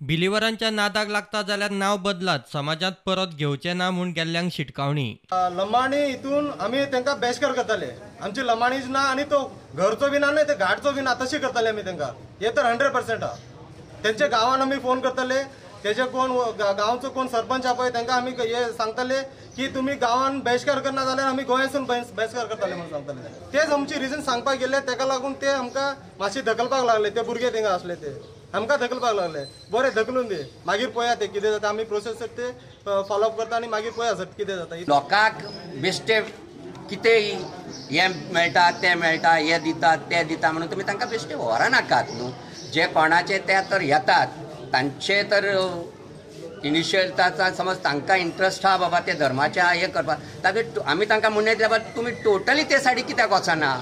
बिलिवरांच्या नादाक लागता जाल्यार नांव बदलात, समाजांत परत घेवचे ना म्हूण गेल्ल्यांक शिटकावणी. लमाणी हितून आमी तांकां बेशकार करताले, आमची लमाणीच ना आनी तो घरचो बी ना न्हय ते घाटचो बी ना, तशी करताले आमी तांकां. हे तर 100% आहा. तेंच्या गांवान आमी फोन करताले, तेजे कोण गांवचो कोण सरपंच आहा पळय तांकां आमी हे सांगताले की तुमी गांवान बहिश्कार करना जाल्यार आमी गोंयासून बहिश्कार करताले म्हणून सांगताले. तेच आमची रिजन सांगपाक गेले, तेका लागून ते आमकां मातशे धकलपाक लागले. ते भुरगे थिंगा आसले ते आमकां धकलपाक लागले. बरें धकलून दी, मागीर पळया ते कितें जाता, आमी प्रोसेस ते फॉलोअप करता आनी मागीर पळया सर कितें जाता. लोकांक बेश्टे कितें हें मेळटा तें मेळटा, हें दिता तें दिता म्हणून तुमी तांकां बेश्टे व्हरनाकात न्हू. जे कोणाचे ते तर येतात तांचे तर इनिशियल समज तांकां इंट्रस्ट आहा बाबा ते धर्माच्या हें करपाक, ताका आमी तांकां म्हणणें दिलें बाबा तुमी टोटली ते सायडीक कित्याक वचना.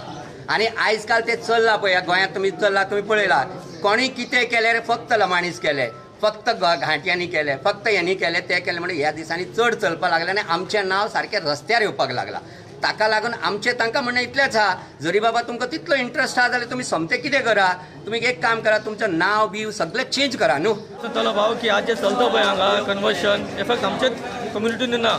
आनी आयज काल ते चल्लां पळय गोंयांत तुमी चल्लां, तुमी पळयलां कोणी कितें केलें, फक्त लमाणीच केलें, फक्त घांट्यांनी केलें, फक्त हेंनी केलें तें केलें म्हणून ह्या दिसांनी चड चलपाक लागलें आनी आमचें नांव सारकें रस्त्यार येवपाक लागलां. ताका लागून आमचें तांकां म्हणणें इतलेंच आहा, जरी बाबा तुमकां तितलो इंट्रस्ट आहा जाल्यार तुमी सोमतें कितें करा, तुमी एक काम करा, तुमचें नांव बीव सगळें चेंज करा न्हू. चलो भाव की आज जे चलता पळय हांगा कन्वर्शन हे फक्त आमचेच कम्युनिटीन ना,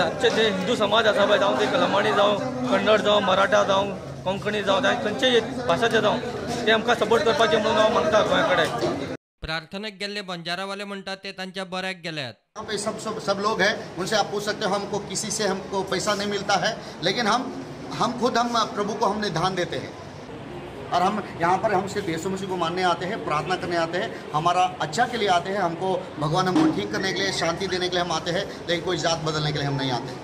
आमचे जे हिंदू समाज आसा पळय, जावं ते लमाणी जावं, कन्नड जावं, मराठा जावं, कोंकणी जावं, खंयचेय भाशाचे जावं, ते आमकां सपोर्ट करपाचें म्हणून हांव मागता गोंया कडेन. प्रार्थनेक गेल्ले बंजारावाले म्हणटात ते तांच्या बऱ्याक गेल्यात. यहाँ पे सब सब सब लोग हैं, उनसे आप पूछ सकते हो. हमको किसी से हमको पैसा नहीं मिलता है, लेकिन हम खुद हम प्रभु को हमने ध्यान देते हैं और हम यहाँ पर हम सिर्फ यीशु मसीह को मानने आते हैं, प्रार्थना करने आते हैं, हमारा अच्छा के लिए आते हैं. हमको भगवान हमको ठीक करने के लिए, शांति देने के लिए हम आते हैं, लेकिन कोई जात बदलने के लिए हम नहीं आते.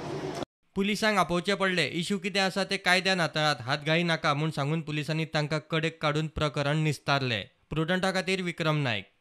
पुलिसांक आपोवचें पडलें. इश्यू कितें आसा ते कायद्यान हाताळात, हातघाई नाका म्हूण सांगून पुलिसांनी तांकां कडेक काडून प्रकरण निस्तारलें. प्रुडंटा खातीर विक्रम नायक.